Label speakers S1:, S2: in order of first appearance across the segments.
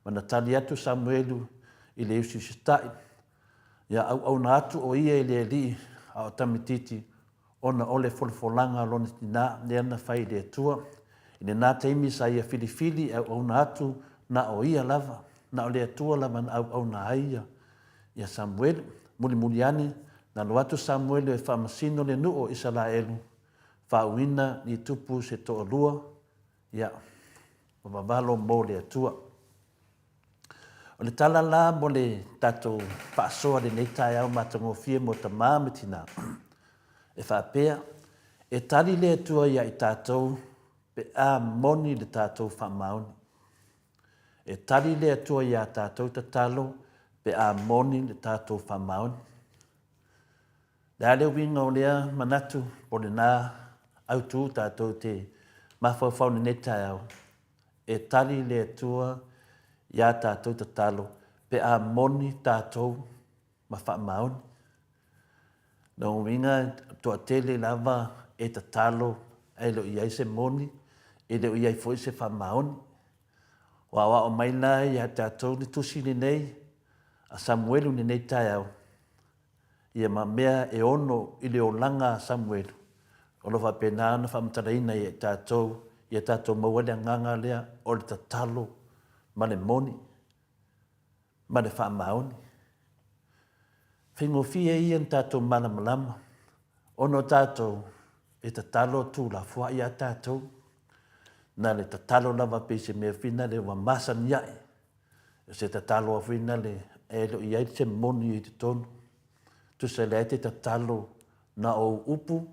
S1: Ma na tali atu Samuelu i le usiusitaʻi, Ia auauna atu ʻo ia i le Alii, a o tamititi, ona o le folafolaga a lona tinā, lea na fai i le Atua. I lenā taimi sa ia filifili e auauna atu na o ia lava, na o le Atua lava na auauna ai ia, ia Samuelu. Mulimuli ane, na alu atu Samuelu e faamasino le nuu o Isalaelu, faauuina ni tupu se toalua, ia, ma vavalo mo le Atua. O le tala la mo le tatou faasoa lenei taeao matagofie mo tamā ma tinā, e faapea, e tali le Atua iā i tatou pe a moni le tatou faamaoni. E tali le Atua iā tatou tatalo pe a moni le tatou faamaoni. Le a le uiga o lea manatu po o lena autu tatou te mafaufau i lenei taeao? E tali le Atua iā tatou tatalo pe a moni tatou ma faamaoni. Lona uiga toatele lava e tatalo ae le o i ai se moni, e le o i ai foi se faamaoni. Ua aoao mai la ia tatou le tusi lenei a Samuelu i lenei taeao, ia ma mea e ono i le olaga a Samuelu, o lo o faapena ona faamatalaina ia i tatou, ia tatou maua ai le agaga lea o le tatalo ma le moni ma le faamaoni. Faigofie ia ona tatou malamalama ona o tatou e tatalo tuulafoai ia tatou. Na le tatalo lava pei se mea foi lea ua masani ae. O se tatalo lava foi lea e le o i ai se moni i totonu. Tusa lea e te tatalo na o ou upu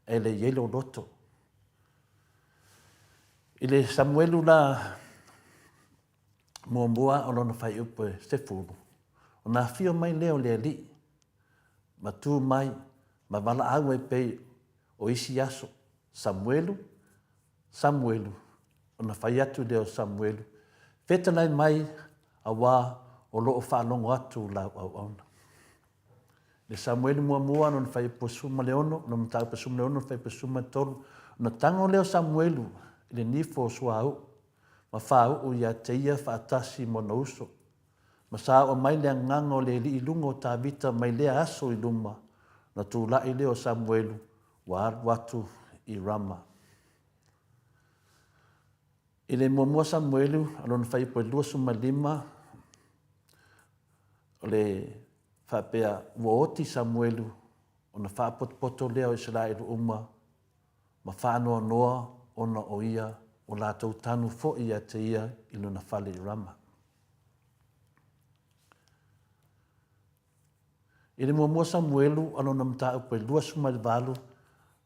S1: e le i ai lou loto. I le Samuelu la muamua o lona faaiupu e 10, ona afio mai lea o le Alii, ma tu mai ma valaau ai pei o isi aso, Samuelu, Samuelu, ona fai atu lea o Samuelu, Fetalai mai, auā o lo o faalogo atu lau auauna. Le Samuelu muamua lona fuaiupu 16, lona mataupu 16, lona fuaiupu 13, ona tago lea o Samuelu i le nifo o suauu, ma fāuu ia te ia faatasi ma ona uso. Ma saoa mai le agaga o le Alii i luga o Tavita mai lea aso i luma, ona tulai lea o Samuelu ua alu atu i Rama. I le muamua Samuelu a lona fuaiupu e 25, o le faapea, ua oti Samuelu ona faapotopoto lea o Isaraelu uma ma faanoanoa ona o ia ua latou tanu foi ia te ia i lona fale i Rama. I le muamua Samuelu a lona mataupu e 28,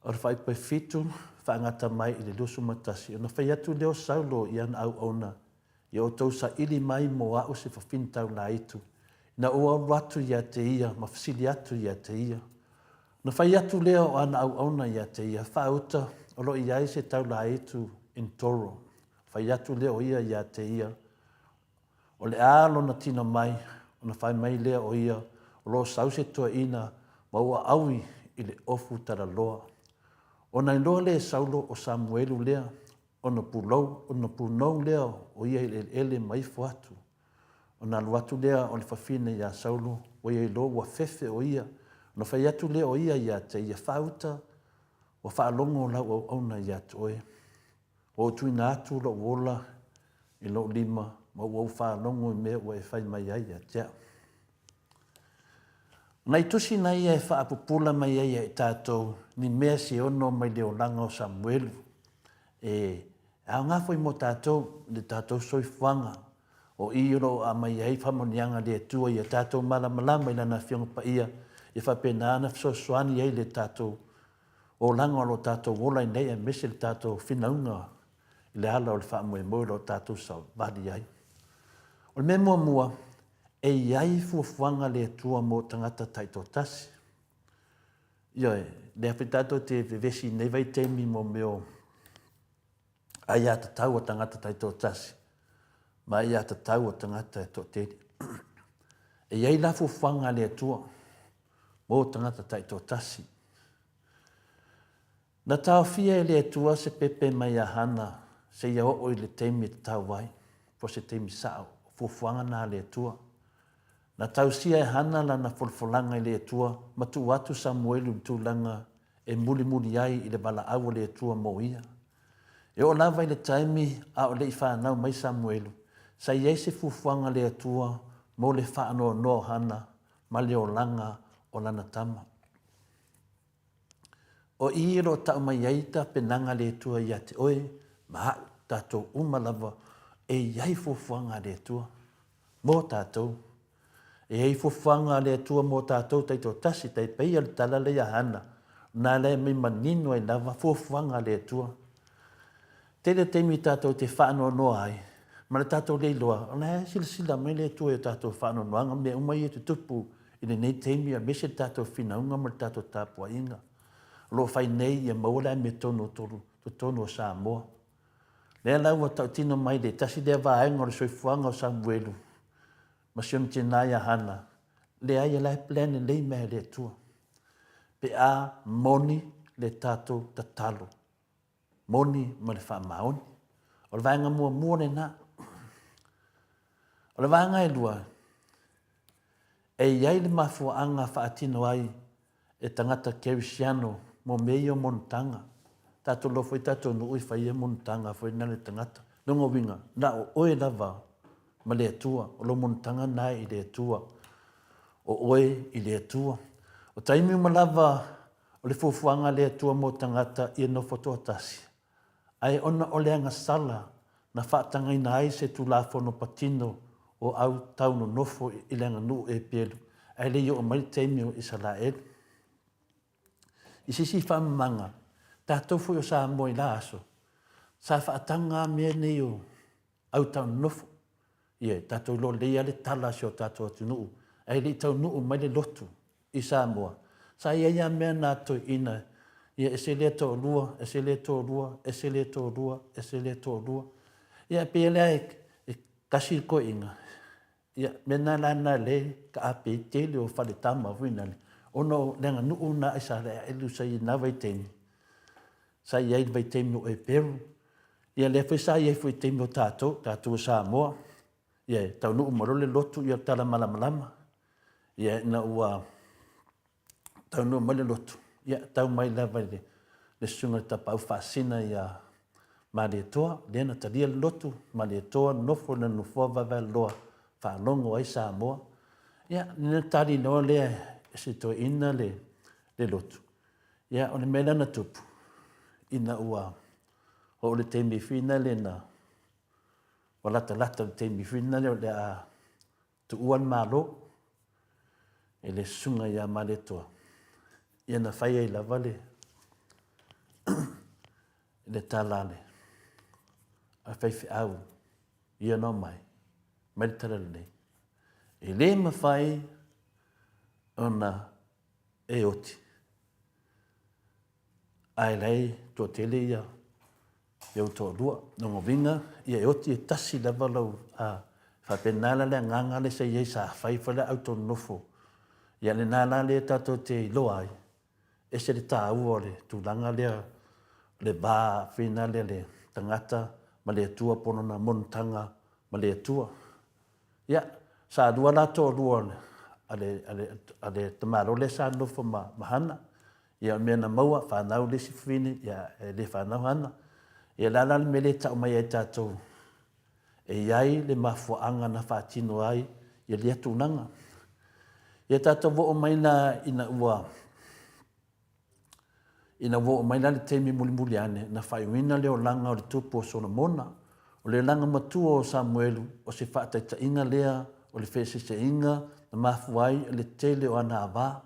S1: o le faaipu e 7 faagata mai i le 21, ona fai atu lea o Saulo i ana auauna, Ia outou saili mai mo a'u se fafine taulaitu, ina ua alu atu ia te ia ma fesili atu ia te ia. Ona fai atu lea o ana auauna ia te ia, Faauta, o lo o i ai se taulaitu Entoro. Fai atu lea o ia ia te ia, O le a lona tino mai, ona fai mai lea o ia, o lo o sau se toeaina ma ua aui i le ofu talaloa. Ona iloa lea e Saulo o Samuelu lea, ona pulou, ona punou lea o ia i le eleele ma ifo atu. Ona alu atu lea o le fafine iā Saulo, ua ia iloa ua fefe o ia, ona fai atu lea o ia ia te ia, Faauta, ua faalogo lau auauna ia te oe. Ua ou tuuina atu lou ola i lou lima ma ua ou faalogo i mea ua e fai mai ai ia te au. O nai tusi na ia e faapupula mai ai ia i tatou ni mea se ono mai le olaga o Samuelu e aoga foi mo tatou i le tatou soifuaga. O i o lo o aumai ai faamanuiaga a le Atua ia tatou malamalama i Lana Afioga Paia, ia faapena ona fesoasoani ai le tatou olaga o lo o tatou ola ai nei aemaise le tatou finauga i le ala o le faamoemoe o lo o tatou savali ai. O le mea muamua, e i ai fuafuaga a le Atua mo tagata taitoatasi. Ioe, lea foi tatou te vevesi i nei vaitaimi mo mea o aiatatau a tagata taitoatasi ma aiatatau a tagata e toatele. E i ai la fuafuaga a le Atua mo tagata taitoatasi. Na taofia e le Atua se pepe mai ia Hana seia oo i le taimi e tatau ai, po o se taimi sao. fuafuaga na a le Atua. Na tausia e Hana lana folafolaga i le Atua ma tuu atu Samuelu i le tulaga e mulimuli ai i le valaau a le Atua mo ia. E oo lava i le taimi a o le i fanau mai Samuelu, sa i ai se fuafuaga a le Atua mo le faanoanoa o Hana ma le olaga o lana tama. O i o lo o tau mai ai tapenaga a le Atua ia te oe ma aʻu, tatou uma lava, e i ai fuafuaga a le Atua mo tatou. E i ai fuafuaga a le Atua mo tatou taitoatasi, tai pei o le tala lea ia Hana, na lea e aumai manino ai lava fuafuaga a le Atua. Tele taimi tatou te faanoanoa ai, ma le tatou le iloa, o la e silasila mai le Atua i o tatou faanoanoaga, mea uma ia e tutupu i lenei taimi aemaise le tatou finauga ma le tatou tapuaiga o lo o fai nei ia maua le amiotonu o totonu o Samoa. Lea la ua tautino mai le tasi lea vaega o le soifuaga o Samuelu ma si ona tina ia Hana, leai o la e plan lelei mea e le Atua. Pe a moni le tatou tatalo, moni ma le faamaoni. O le vaega muamua lena. O le vaega e lua, e i ai le mafuaaga faatino ai e tagata kerisiano mo mea ia o monotaga. Tatou iloa foi tatou nuu e fai ia monotaga foi na le tagata. Lona uiga, na o oe lava ma le Atua, o lou monotaga na i le Atua. O oe i le Atua. O taimi uma lava o le fuafuaga a le Atua mo tagata ia nofo toatasi, ae ona o le agasala na faatagaina ai se Tulafono patino o au tau nonofo i le aganuu Eperu, ae le i oo mai le taimi o Isaraelu. I se isi faamamaga, tatou foi o Samoa i la aso, sa faataga lava mea nei o au tau nonofo. Ia, tatou iloa lelei lava le tala a si o tatou atunuu, ae le i taunuu mai le lotu i Samoa, sa i ai lava mea na toeaina, ia ese lea toalua, ese lea toalua, ese lea toalua, ese lea toalua. Ia e pei lea e tasi le toeaina, ia mea na la na lea taape ai tele o faletama foi nale, ona o le aganuu na a Isaraelu sa i ai i na vaitaimi, sa i ai i le vaitaimi o Eperu, ia lea foi sa i ai foi i taimi o tatou, tatou o Samoa, ia e taunuu mai loa le lotu ia tala malamalama. Ia ina ua taunuu mai le lotu, ia tau mai lava i le, le susuga i le Tapaau Faasina ia Malietoa, lea na talia le lotu, Malietoa nofo i lona nofoa vaevaeloa, faalogo ai Samoa. Ia, na tali loa lea e se toeaina le, le lotu. Ia, o le mea lea na tupu, ina ua oo le taimi foi lea na ua latalata le taimi foi lea o le a tuua le Malo e le susuga ia Malietoa, ia na fai ai lava le, le tala a le a faifeau ia na omai, mai le tala lenei. E le mafai ona e oti, ae la e toatele ia ia ou toalua. Lona uiga, ia e oti e tasi lava lau, a, faapena la le agaga lea sa i ai sa fai foi le au nofo. Ia lena la lea tatou te iloa ai, ese le taua o le tulaga lea, le va foi lea le tagata ma le Atua po o lona monotaga ma le Atua. Ia, sa lua la toalua a le, a le, a le tamaloa lea sa nofo ma, ma Hana. Ia, o le mea na maua, fanau le isi fafine, ia, e le fanau Hana. Ia, le a la le mea lea e tau mai ai tatou? E i ai le mafuaaga na faatino ai ia lea tulaga. Ia tatou oo mai la ina ua Ina ua oo mai la le taimi mulimuli ane, na faaiuina le olaga o le tupu o Solomona. O le olaga matua o Samuelu, o se faataitaiga lea o le feeseeseaiga na mafua ai le tele o ana ava,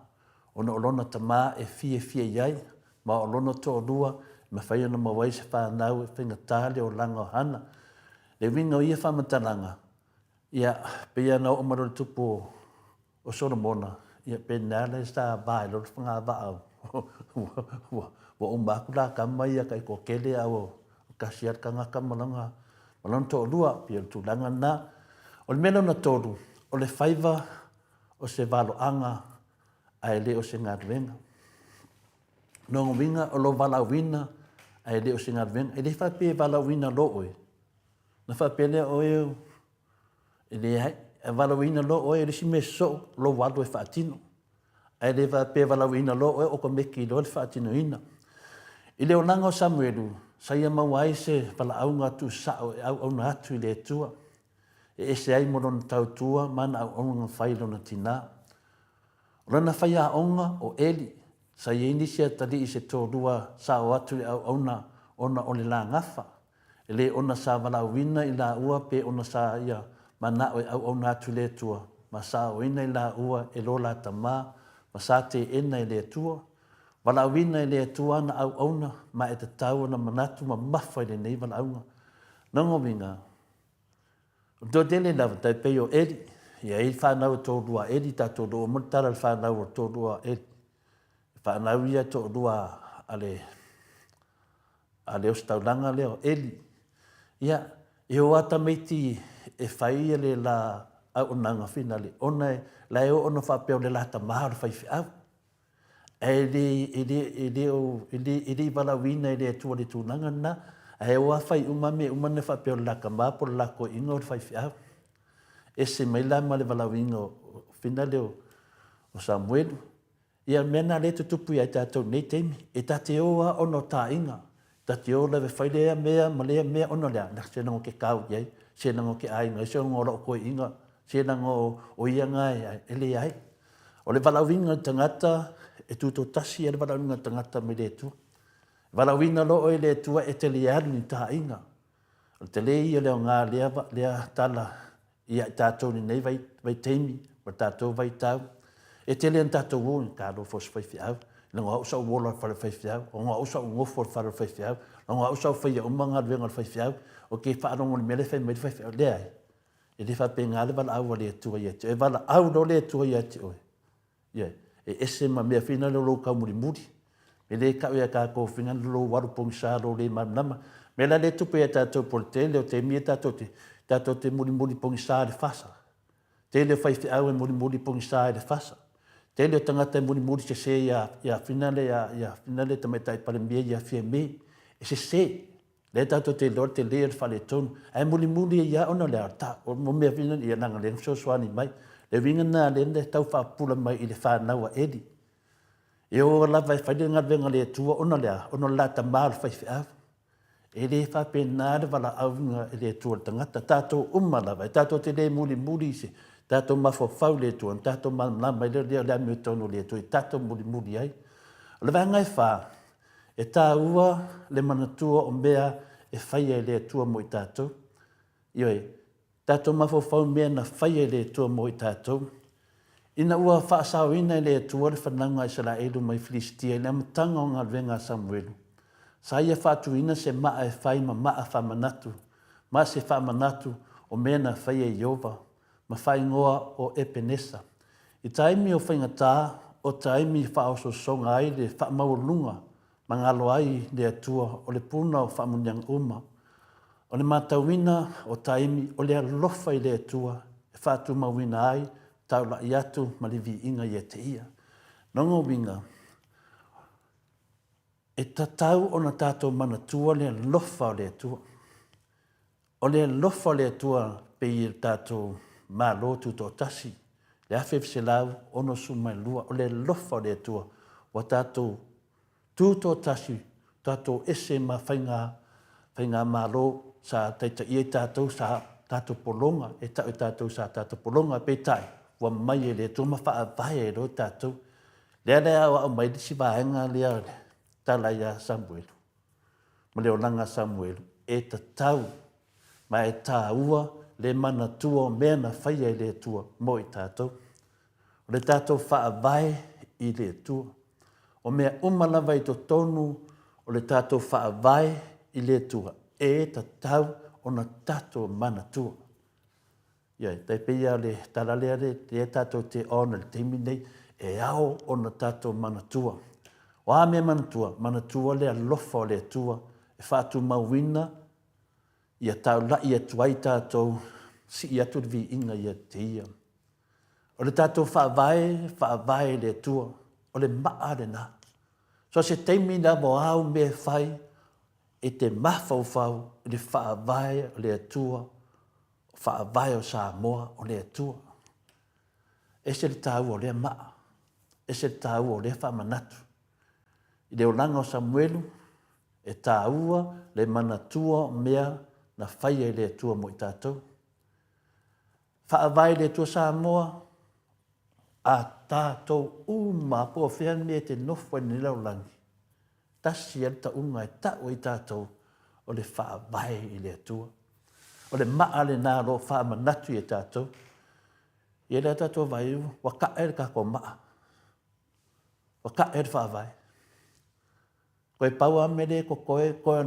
S1: ona o lona tama e fiafia i ai, ma o lona toalua e mafai ona maua ai se fanau e faigata le olaga o Hana. Le uiga o ia faamatalaga, ia, pei lava ona oo mai loa i le tupu o O Solomona, ia pe nea le sa va ai loa le fagavaa ua uma atu la tama ia taitoatele a ua tasi lava le tagata ma lona ma lona toalua. Pei o le tulaga lena. O le mea lona tolu, o le faiva o se valoaga ae le o se galuega. Lona uiga o lou valaauina ae le o se galuega. E le faapea e valaauina loa oe, ona faapea lea o oe. E leai, e valaauina loa oe o le isi mea sosoo, lou alu e faatino. Ae le faapea e valaauina loa oe okomeki loa le faatinoina. I le olaga o Samuelu, sa ia maua ai se valaauga tuusao e auauna atu i le Atua, e ese ai mo lona tautua ma ana auaunaga na fai i lona tinā. O lana faiaoga o Eli, sa i ai nisi atalii se toalua sa o atu i le auauna ona o le lā gafa, E le ona sa valaauina i laua pe ona sa ia manao e auauna atu i le Atua, ma sa aoina i laua e lo la tama, ma sa teena e le Atua. Valaauina e le Atua ana auauna, ma e tatau ona manatu mamafa i lenei valaauga. Lona uiga, o le toatele lava, tai pei o Eli, e i ai fanau e toalua a Eli, tatou iloa uma le tala i le fanau e toalua a Eli. Fanau ia e toalua a le a le ositaulaga lea o Eli. Ia, e o a tamaiti e fai le la auaunaga finale, ona la e oo ona faapea o le la tama o le faifeau. Ae le, e le, e le o, e le, e le i valaauina e le Atua i le tulaga lena. Ae o a fai uma mea uma na faapea o le la tama po o le la toeaina o le faifeau. Ese mai la ma le valaauina o finale o Samuelu. Ia o le mea lena lea e tutupu ia i tatou i lenei taimi. E ta te o lava ona o taaiga. Ta te o lava e fai lea mea ma lea mea ona o le a? Seiloga ou te tau i ai, seiloga ou te aiga ai, seiloga o lau toeaina, seiloga o ia na e leai. O le valaauina o le tagata, e tutoatasi lava le valaauina o le tagata mai le Atua. E valaauina loa oe e le Atua e te le alu i ni taaiga. O le tele ia o le aoga o lea tala ia i tatou i lenei vaitaimi ma le tatou vaitau. E tele ina tatou o i talofa o se faifeau, leaga o au sa ou ola i le fale o le faifeau, leaga o au sa ou nofo i le fale o le faifeau, leaga o au sa ou faia uma galuega a le faifeau, ou te faalogo i le mea la e fai mai ai le faifeau. Leai, e le faapena le valaau a le Atua ia te oe. E valaau loa le Atua ia te oe, Ioe. E ese ma mea foi na o lou taumulimuli. E le tau ia tatou foi na lou alu pogisa lou le malamalama. Mea la lea e tupu ia tatou po o le tele o taimi ia tatou te tatou te mulimuli pogisa i le fasa. Tele o faifeau e mulimuli pogisa i le fasa. Tele o tagata e mulimuli sese ia ia fina le ia fina le tamaitai Palemia ia Fiame. E sese. Lea tatou te iloa le tele o le faaletonu, ae mulimuli ai lava ona o le a? Ta, o mea foi na, ia leaga o lea na fesoasoani mai. Le uiga lena lea na tau faapupula mai i le fanau a Eli. E o lava e fai le galuega a le Atua ona o le a? Ona o le la tama o le faifeau. E le faapena le valaauina e le Atua i le tagata. Tatou uma lava, e tatou te le mulimuli i se tatou mafaufau i le Atua, ona tatou malamalama ai lea o le amiotonu o le Atua i tatou mulimuli ai. O le vaega e fa, E taua le manatua o mea e faia e le Atua mo i tatou. Ioe, tatou mafaufau i mea na faia e le Atua mo i tatou. Ina ua faasaoina e le Atua le fanauga a Isaraelu mai Filisitia i le amataga o galuega a Samuelu, sa ia faatuina se maa e fai ma maa faamanatu, ma se faamanatu o mea na faia e Ieova, ma faaigoa o Epenesa. I taimi o faigata, o taimi faaosoosoga ai le faamaualuga ma galo ai le Atua o le puna o faamuniaga uma. O le matauina o taimi o le alofa i le Atua e faatumauina ai taulai atu ma le viiga ia te Ia. Lona uiga, e tatau ona tatou manatua le alofa o le Atua. O le alofa o le Atua pei e le tatou Malo Tutoatasi i le 1962, o le alofa o le Atua ua tatou tutoatasi, tatou ese ma faiga faigamalo sa taitaia i tatou, sa tatou pologa, e tau e tatou sa tatou pologa, peitai ua mai e le Atua ma faavae ai loa tatou. Lea la e aoao mai ai le isi vaega lea o le tala ia Samuelu. ma le olaga a Samuelu, e tatau ma e taua le manatua o mea na faia e le Atua mo i tatou. O le tatou faavae i le Atua. O mea uma lava i totonu o le tatou faavae i le Atua, e tatau ona tatou manatua. Ioe, tai pei lava o le tala lea lea tatou te on i le taimi lenei, e ao ona tatou manatua. O a mea manatua? Manatua le alofa o le Atua e faatumauina ia taulai atu ai tatou, sii atu le viiga ia te Ia. O le tatou faavae, faavae i le Atua, o le maa lena. So se taimi lava o āu mea e fai, e te mafaufau i le faavae o le Atua. Faavae o Samoa o le Atua. Ese le taua o lea maa, ese le taua o lea faamanatu. I le olaga o Samuelu, e taua le manatua o mea na faia e le Atua mo i tatou. Faavae i le Atua Samoa, a tatou uma po o fea le mea e te nofo ai i lenei lalolagi, tasi lava le tauga e tau ai tatou, o le faavae i le Atua. O le maa lena o lo o faamanatu ia tatou. Ia lea tatou vaai, ua tae le tatou maa, ua tae le faavae. Toe pau lava mea lea e totoe, toe o le